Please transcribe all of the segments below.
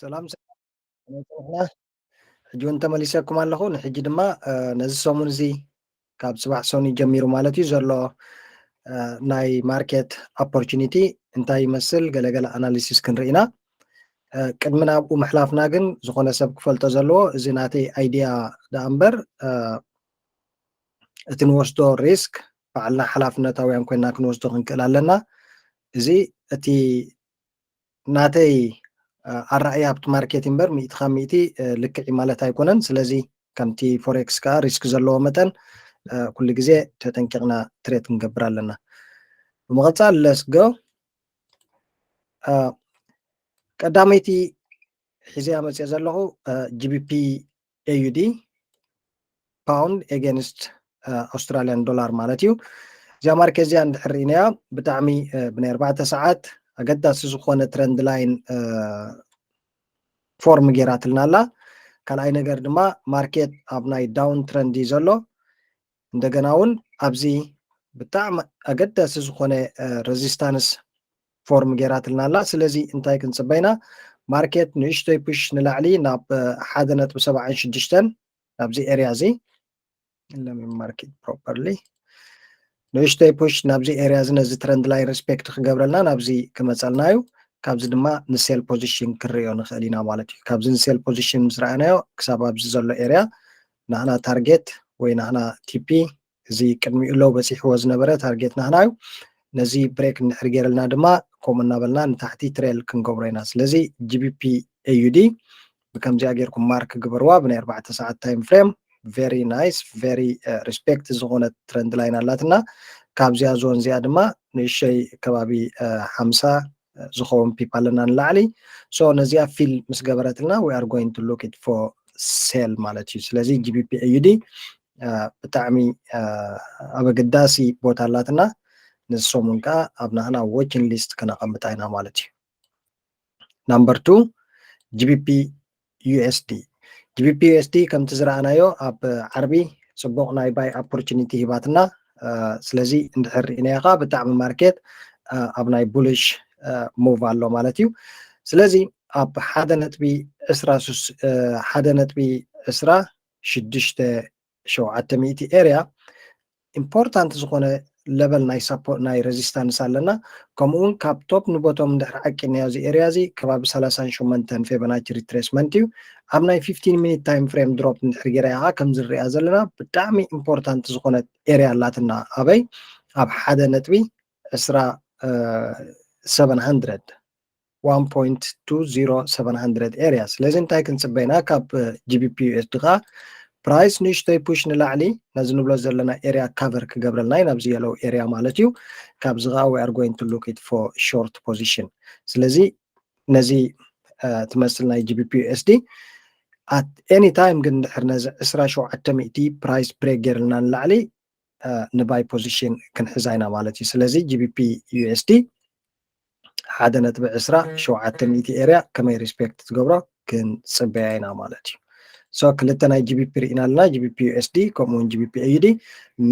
ሰላም ሰላም። ሕጂ እውን ተመሊሰኩም ኣለኹ። ንሕጂ ድማ ነዚ ሰሙን እዚ ካብ ጽባሕ ሰኑይ ጀሚሩ ማለት እዩ ዘሎ ናይ ማርኬት ኦፖርቹኒቲ እንታይ ይመስል፣ ገለገለ ኣናሊሲስ ክንርኢ ኢና። ቅድሚ ናብኡ ምሕላፍና ግን ዝኾነ ሰብ ክፈልጦ ዘለዎ፣ እዚ ናተይ ኣይድያ ደኣ እምበር፣ እቲ ንወስዶ ሪስክ ባዕልና ሓላፍነታውያን ኮይና ክንወስዶ ክንክእል ኣለና። እዚ እቲ ናተይ ኣረኣያ ኣብቲ ማርኬት እምበር ሚእቲ ካብ ሚእቲ ልክዕ ማለት ኣይኮነን። ስለዚ ከምቲ ፎሬክስ ከዓ ሪስክ ዘለዎ መጠን ኩሉ ግዜ ተጠንቂቕና ትሬት ክንገብር ኣለና። ብምቕፃል ለስጎ ቀዳመይቲ ሒዘያ መፅየ ዘለኹ ጂቢፒ ኤዩዲ ፓውንድ ኤጌንስት ኣውስትራሊያን ዶላር ማለት እዩ። እዚኣ ማርኬት እዚኣ እንድሕር ርኢናያ ብጣዕሚ ብናይ ኣርባዕተ ሰዓት ኣገዳሲ ዝኾነ ትረንድ ላይን ፎርም ጌራትልና ኣላ። ካልኣይ ነገር ድማ ማርኬት ኣብ ናይ ዳውን ትረንድ እዩ ዘሎ። እንደገና እውን ኣብዚ ብጣዕሚ ኣገዳሲ ዝኾነ ረዚስታንስ ፎርም ጌራትልና ኣላ። ስለዚ እንታይ ክንፅበይና ማርኬት ንእሽቶይ ፑሽ ንላዕሊ ናብ ሓደ ነጥቢ ሰብዓን ሽዱሽተን ናብዚ ኤርያ እዚ ማርኬት ፕሮፐርሊ ንእሽቶይ ፑሽ ናብዚ ኤርያ እዚ ነዚ ትረንድ ላይን ሪስፔክት ክገብረልና ናብዚ ክመፀልና እዩ። ካብዚ ድማ ንሴል ፖዚሽን ክንሪኦ ንኽእል ኢና ማለት እዩ። ካብዚ ንሴል ፖዚሽን ምስ ረኣናዮ ክሳብ ኣብዚ ዘሎ ኤርያ ናህና ታርጌት ወይ ናህና ቲፒ እዚ ቅድሚኡ ለው በፂሕዎ ዝነበረ ታርጌት ናህና እዩ። ነዚ ብሬክ እንድሕር ገይርልና ድማ ከምኡ እናበልና ንታሕቲ ትሬል ክንገብሮ ኢና። ስለዚ ጂቢፒ ኤዩዲ ብከምዚኣ ጌርኩም ማርክ ግበርዋ ብናይ ኣርባዕተ ሰዓት ታይም ፍሬም። ቨሪ ናይስ ቨሪ ሪስፔክት ዝኾነት ትረንድ ላይን ኣላትና። ካብዚኣ ዞን እዚኣ ድማ ንእሸይ ከባቢ ሓምሳ ዝኸውን ፒፕ ኣለና ንላዕሊ። ሶ ነዚኣ ፊል ምስ ገበረትልና we are going to look it for sale ማለት እዩ። ስለዚ ጂቢፒ ኤዩዲ ብጣዕሚ ኣብ ኣገዳሲ ቦታ ኣላትና። ነዚ ሰሙን ከዓ ኣብ ናህና ዎችን ሊስት ክነቐምጣ ኢና ማለት እዩ። ናምበር ቱ ጂቢፒ ዩኤስዲ። ጂቢፒ ዩኤስዲ ከምቲ ዝረኣናዮ ኣብ ዓርቢ ፅቡቕ ናይ ባይ ኦፖርቹኒቲ ሂባትና። ስለዚ እንድሕር ርኢናዮ ከዓ ብጣዕሚ ማርኬት ኣብ ናይ ቡሊሽ ሙቭ ኣሎ ማለት እዩ። ስለዚ ኣብ ሓደ ነጥቢ ዕስራ ሓደ ነጥቢ ዕስራ ሽዱሽተ ሸውዓተ ሚእቲ ኤርያ ኢምፖርታንት ዝኾነ ለቨል ናይ ሳፖርት ናይ ሬዚስታንስ ኣለና። ከምኡ እውን ካብ ቶፕ ንቦቶም እንድሕር ዓቂናዮ እዚ ኤርያ እዚ ከባቢ ሰላሳን ሸሞንተን ፌቦናቺ ሪትሬስመንት እዩ። ኣብ ናይ ፊፍቲን ሚኒት ታይም ፍሬም ድሮፕ እንድሕር ገይራ ኢኻ ከም ዝሪኣ ዘለና ብጣዕሚ ኢምፖርታንት ዝኾነት ኤርያ ኣላትና። ኣበይ ኣብ ሓደ ነጥቢ ዕስራ ሰቨን ሃንድረድ one point two zero seven hundred area። ስለዚ እንታይ ክንፅበይና ካብ ጂቢፒ ዩኤስዲ ከዓ ፕራይስ ንእሽቶይ ፑሽ ንላዕሊ ነዚ ንብሎ ዘለና ኤርያ ካቨር ክገብረልና እዩ ናብዚ የለው ኤርያ ማለት እዩ። ካብዚ ከዓ we are going to look it for short position። ስለዚ ነዚ ትመስል ናይ ጂቢፒ ዩኤስዲ at any time ግን ድሕር ነዚ ዕስራ ሸውዓተ ሚእቲ ፕራይስ ብሬክ ገይርልና ንላዕሊ ንባይ ፖዚሽን ክንሕዛ ኢና ማለት እዩ። ስለዚ ጂቢፒ ዩኤስዲ ሓደ ነጥቢ ዕስራ ሸውዓተ ሚእቲ ኤርያ ከመይ ሪስፔክት ትገብሮ ክንፅበያ ኢና ማለት እዩ። ሶ ክልተ ናይ ጂቢፒ ርኢና ኣለና፣ ጂቢፒ ዩኤስዲ ከምኡ እውን ጂቢፒ ኤዩዲ።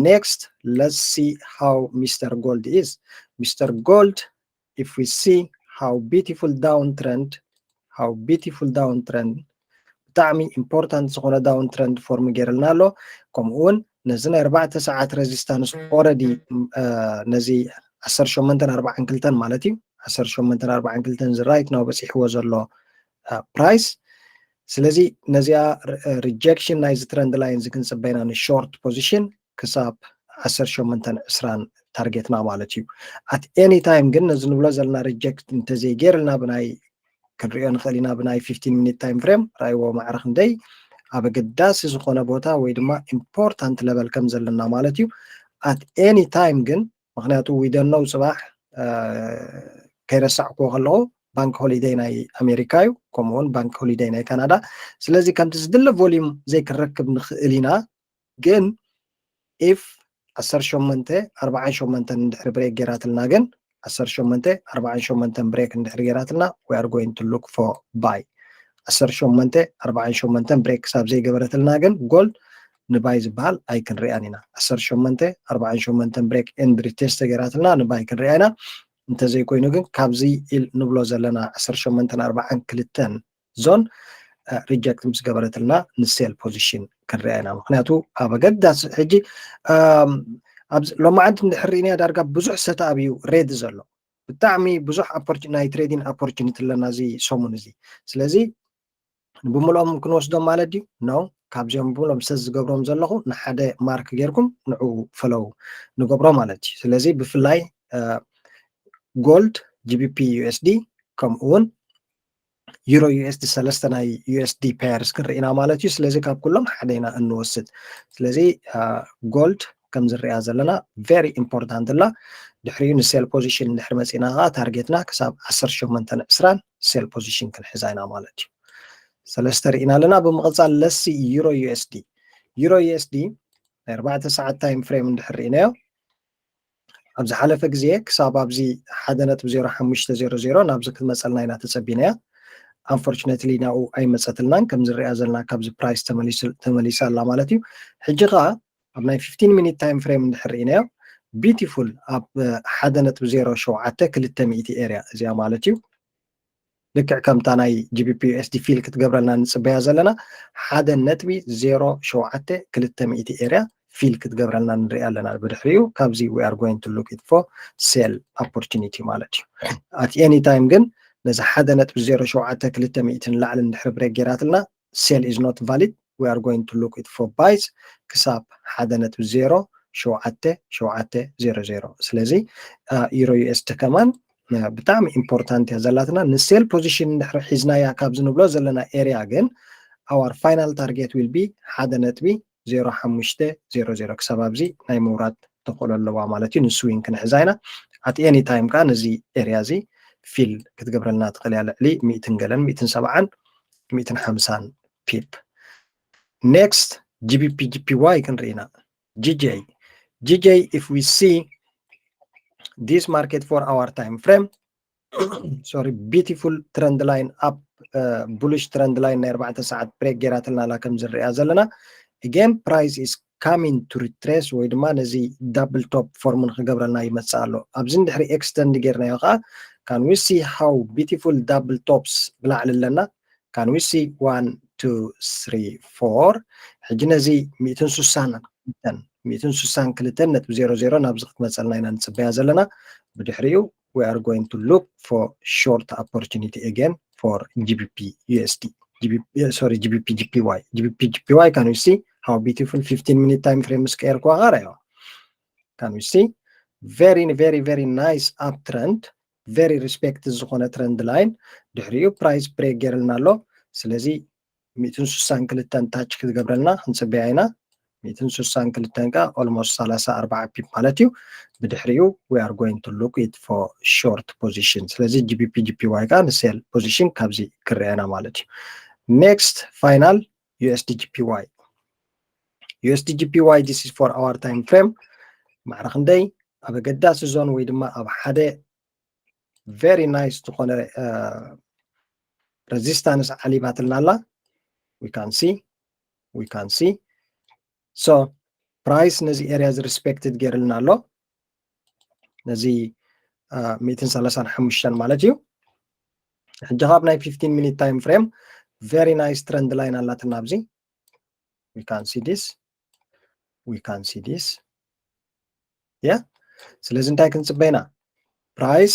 Next let's see how Mister Gold is. Mister Gold, if we see how beautiful downtrend, how beautiful downtrend ብጣዕሚ ኢምፖርታንት ዝኾነ ዳውን ትረንድ ፎርም ገይርልና ኣሎ። ከምኡ እውን ነዚ ናይ ኣርባዕተ ሰዓት ሬዚስታንስ ኦረዲ ነዚ ዓሰርተ ሸሞንተን ኣርባዓን ክልተን ማለት እዩ ዓሰርተ ሸሞንተን ኣርባዓን ክልተን እዚ ራይት ናው በፂሕዎ ዘሎ ፕራይስ። ስለዚ ነዚኣ ሪጀክሽን ናይዚ ትረንድ ላይን እዚ ክንፅበይና ንሾርት ፖዚሽን ክሳብ ዓሰርተ ሸሞንተን ዕስራን ታርጌትና ማለት እዩ። At any time ግን ነዚ ንብሎ ዘለና ሪጀክት እንተዘይገይርልና ብናይ ክንሪኦ ንኽእል ኢና ብናይ ፊፍቲን ሚኒት ታይም ፍሬም ራይዎ ማዕረ ክንደይ ኣብ ኣገዳሲ ዝኾነ ቦታ ወይ ድማ ኢምፖርታንት ለቨል ከም ዘለና ማለት እዩ። At any time ግን ምክንያቱ we don't know ፅባሕ ከይረሳዕክዎ ከለኹ ባንክ ሆሊደይ ናይ ኣሜሪካ እዩ፣ ከምኡውን ባንክ ሆሊደይ ናይ ካናዳ። ስለዚ ከምቲ ዝድለ ቮሊዩም ዘይክንረክብ ንኽእል ኢና። ግን ኢፍ ዓሰርተ ሸሞንተ ኣርባዓን ሸሞንተን እንድሕሪ ብሬክ ገይራትልና ግን ዓሰርተ ሸሞንተ ኣርባዓን ሸሞንተን ብሬክ እንድሕሪ ገይራትልና we are going to look for buy። ዓሰርተ ሸሞንተ ኣርባዓን ሸሞንተን ብሬክ ክሳብ ዘይገበረትልና ግን ጎልድ ንባይ ዝበሃል ኣይክንሪኣን ኢና። ዓሰርተ ሸሞንተ ኣርባዓን ሸሞንተን ብሬክ ኤንድ ሪቴስት ተገይራትልና ንባይ ክንሪኣ ኢና። እንተዘይኮይኑ ግን ካብዚ ኢል ንብሎ ዘለና ዓሰርተ ሸሞንተን ኣርባዓን ክልተን ዞን ሪጀክት ምስ ገበረትልና ንሴል ፖዚሽን ክንሪኣ ኢና። ምክንያቱ ኣብ ኣገዳሲ ሕጂ ሎማዓንቲ እንድሕር ርኢናያ ዳርጋ ብዙሕ ሰትኣብ እዩ ሬድ ዘሎ። ብጣዕሚ ብዙሕ ናይ ትሬዲንግ ኦፖርቹኒቲ ኣለና እዚ ሰሙን እዚ። ስለዚ ብምልኦም ክንወስዶም ማለት ድዩ? ኖ። ካብዚኦም ብምልኦም ሰ ዝገብሮም ዘለኹ ንሓደ ማርክ ጌርኩም ንዕኡ ፈለው ንገብሮ ማለት እዩ። ስለዚ ብፍላይ ጎልድ፣ ጂቢፒ ዩኤስዲ ከምኡ እውን ዩሮ ዩኤስዲ ሰለስተ ናይ ዩኤስዲ ፔርስ ክንርኢና ማለት እዩ። ስለዚ ካብ ኩሎም ሓደ ኢና እንወስድ። ስለዚ ጎልድ ከም ዝርያ ዘለና ቨሪ ኢምፖርታንት ኣላ። ድሕሪኡ ንሴል ፖዚሽን እንድሕር መፂና ከዓ ታርጌትና ክሳብ ዓሰርተ ሸሞንተን ዕስራን ሴል ፖዚሽን ክንሕዛ ኢና ማለት እዩ። ሰለስተ ርኢና ኣለና። ብምቕፃል ለሲ ዩሮ ዩኤስዲ፣ ዩሮ ዩኤስዲ ናይ ኣርባዕተ ሰዓት ታይም ፍሬም እንድሕር ርኢናዮ ኣብ ዝሓለፈ ግዜ ክሳብ ኣብዚ ሓደ ነጥቢ ዜሮ ሓሙሽተ ዜሮ ዜሮ ናብዚ ክትመፀልና ኢና ተፀቢናያ። ኣንፎርችነትሊ ናብኡ ኣይመፀትልናን። ከም ዝርያ ዘለና ካብዚ ፕራይስ ተመሊሳ ኣላ ማለት እዩ። ሕጂ ከዓ ኣብ ናይ ፊፍቲን ሚኒት ታይም ፍሬም እንድሕር ርኢናዮ ቢቲፉል ኣብ ሓደ ነጥቢ ዜሮ ሸውዓተ ክልተ ሚእቲ ኤርያ እዚኣ ማለት እዩ። ልክዕ ከምታ ናይ ጂቢፒ ዩኤስዲ ፊል ክትገብረልና ንፅበያ ዘለና ሓደ ነጥቢ ዜሮ ሸውዓተ ክልተ ሚእቲ ኤርያ ፊል ክትገብረልና ንሪኣ ኣለና። ብድሕሪኡ ካብዚ we are going to look it for sell opportunity ማለት እዩ። At any time ግን ነዚ ሓደ ነጥቢ ዜሮ ሸውዓተ ክልተ ሚእቲ ንላዕሊ እንድሕር ብሬክ ጌራትልና sell is not valid, we are going to look it for buys ክሳብ ሓደ ነጥቢ ዜሮ ሸውዓተ ሸውዓተ ዜሮ ዜሮ። ስለዚ ዩሮ ዩኤስዲ ከማን ብጣዕሚ ኢምፖርታንት እያ ዘላትና። ንሴል ፖዚሽን እንድሕር ሒዝናያ ካብዚ ንብሎ ዘለና ኤርያ ግን our final target will be ሓደ ነጥቢ ዜሮ ሓሙሽተ ዜሮ ዜሮ ክሳብ ኣብዚ ናይ ምውራድ ተኽእሎ ኣለዋ ማለት እዩ። ንስዊንግ ክንሕዛ ኢና። At any time ከዓ ነዚ ኤርያ እዚ ፊል ክትገብረልና ትኽእል እያ። ልዕሊ ሚእትን ገለን ሚእትን ሰብዓን ሚእትን ሓምሳን ፒፕ። Next ጂቢፒ ጂፒዋይ ክንርኢ ኢና። ጂጄ ጂጄ if we see this market for our time frame, sorry, beautiful trend line up, bullish trend line ናይ ኣርባዕተ ሰዓት ብሬክ ጌራትልና ኣላ ከም ዝርያ ዘለና። Again price is coming to retrace ወይ ድማ ነዚ ዳብል ቶፕ ፎርም ንክገብረልና ይመፅእ ኣሎ። ኣብዚ እንድሕሪ ኤክስተንድ ጌርናዮ ከዓ can we see how beautiful double tops ብላዕሊ ኣለና? Can we see one two three four? ሕጂ ነዚ ሚእትን ስሳን ክልተን ሚእትን ስሳን ክልተን ነጥቢ ዜሮ ዜሮ ናብዚ ክትመፀልና ኢና ንፅበያ ዘለና። ብድሕሪኡ we are going to look for short opportunity again for ጂቢፒ ዩኤስዲ፣ sorry, ጂቢፒ ጂፒዋይ። ጂቢፒ ጂፒዋይ can you see how beautiful fifteen minute time frame ምስ ቀየርኩዋ ቃራዮ? Can you see very very very nice uptrend, very respect ዝኾነ ትረንድ ላይን። ድሕሪኡ ፕራይስ ብሬክ ጌርልና ኣሎ። ስለዚ ሚእትን ስሳን ክልተን ታች ክትገብረልና ክንፅበያ ኢና። ሚእትን ስሳን ክልተን ከዓ ኦልሞስት ሰላሳ ኣርባዓ ፒፕ ማለት እዩ። ብድሕሪኡ we are going to look it for short position። ስለዚ ጂቢፒ ጂፒዋይ ከዓ ንሴል ፖዚሽን ካብዚ ክረአና ማለት እዩ። Next final ዩኤስዲ ጂፒዋይ፣ ዩኤስዲ ጂፒዋይ this is for our time frame። ማዕረ ክንደይ ኣብ ኣገዳሲ ዞን ወይ ድማ ኣብ ሓደ very nice ዝኾነ ሬዚስታንስ ዓሊባትልና ኣላ። We can see, we can see። So ፕራይስ ነዚ ኤርያ እዚ ሪስፔክትድ ገይርልና ኣሎ፣ ነዚ ሚእትን ሰላሳን ሓሙሽተን ማለት እዩ። ሕጂ ካብ ናይ ፊፍቲን ሚኒት ታይም ፍሬም very nice trend line ኣላትና ኣብዚ። We can see this, we can see this. Yeah። ስለዚ እንታይ ክንፅበ ኢና? ፕራይስ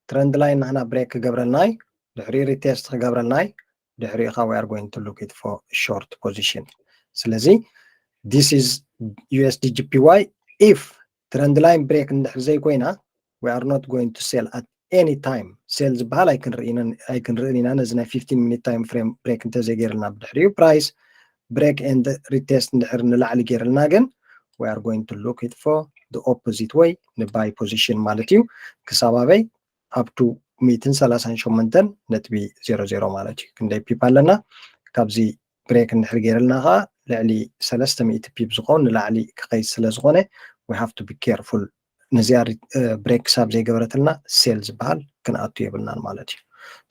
ትረንድ ላይን ንሕና ብሬክ ክገብረልናይ፣ ድሕሪኡ ሪቴስት ክገብረልናይ፣ ድሕሪኡ ከዓ we are going to look it for short position። ስለዚ this is ዩኤስዲ ጂፒዋይ። If ትረንድ ላይን ብሬክ እንድሕር ዘይኮይና we are not going to sell at any time። ሴል ዝበሃል ኣይክንርእይን ኢና ነዚ ናይ ፊፍቲን ሚኒት ታይም ፍሬም ብሬክ እንተዘይገይርልና። ብድሕሪኡ ፕራይስ ብሬክ ኤንድ ሪቴስት እንድሕር ንላዕሊ ገይርልና ግን we are going to look it for the opposite way፣ ንባይ ፖዚሽን ማለት እዩ። ክሳብ ኣበይ? up to ሚእትን ሰላሳን ሸሞንተን ነጥቢ ዜሮ ዜሮ ማለት እዩ። ክንደይ ፒፕ ኣለና? ካብዚ ብሬክ እንድሕር ገይርልና ከዓ ልዕሊ ሰለስተ ሚእቲ ፒፕ ዝኸውን ንላዕሊ ክኸይድ ስለ ዝኾነ we have to be careful። ነዚኣ ብሬክ ክሳብ ዘይገበረትልና ሴል ዝበሃል ክንኣቱ የብልናን ማለት እዩ።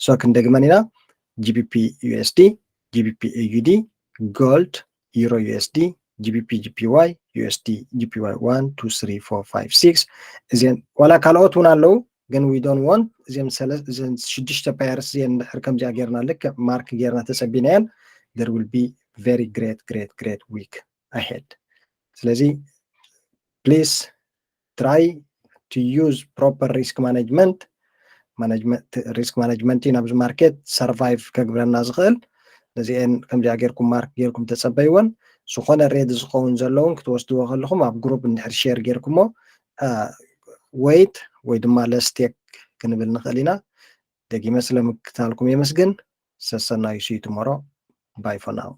ሶ ክንደግመን ኢና፣ ጂቢፒ ዩኤስዲ፣ ጂቢፒ ኤዩዲ፣ ጎልድ፣ ዩሮ ዩኤስዲ፣ ጂቢፒ ጂፒዋይ፣ ዩኤስዲ ጂፒዋይ ዋን ቱ ስሪ ፎር ፋይቭ ሲክስ። እዚን ዋላ ካልኦት እውን ኣለዉ፣ ግን we don't want እዚም እዘን ሽዱሽተ pairs እዚን እንድሕር ከምዚኣ ጌርና ልክዕ mark ጌርና ተጸቢናየን there will be very great great great week ahead። ስለዚ please try to use proper risk management። Risk management እዩ ናብዚ market survive ከግብረና ዝኽእል። ነዚአን ከምዚኣ ጌርኩም mark ጌርኩም ተጸበይወን። ዝኾነ red ዝኸውን ዘለውን ክትወስድዎ ከለኹም ኣብ group እንድሕር share ጌርኩሞ wait ወይ ድማ let's take ክንብል ንኽእል ኢና። ደጊመ ስለ ምክታልኩም የመስግን። ሰሰናዩ፣ see you tomorrow። Bye for now።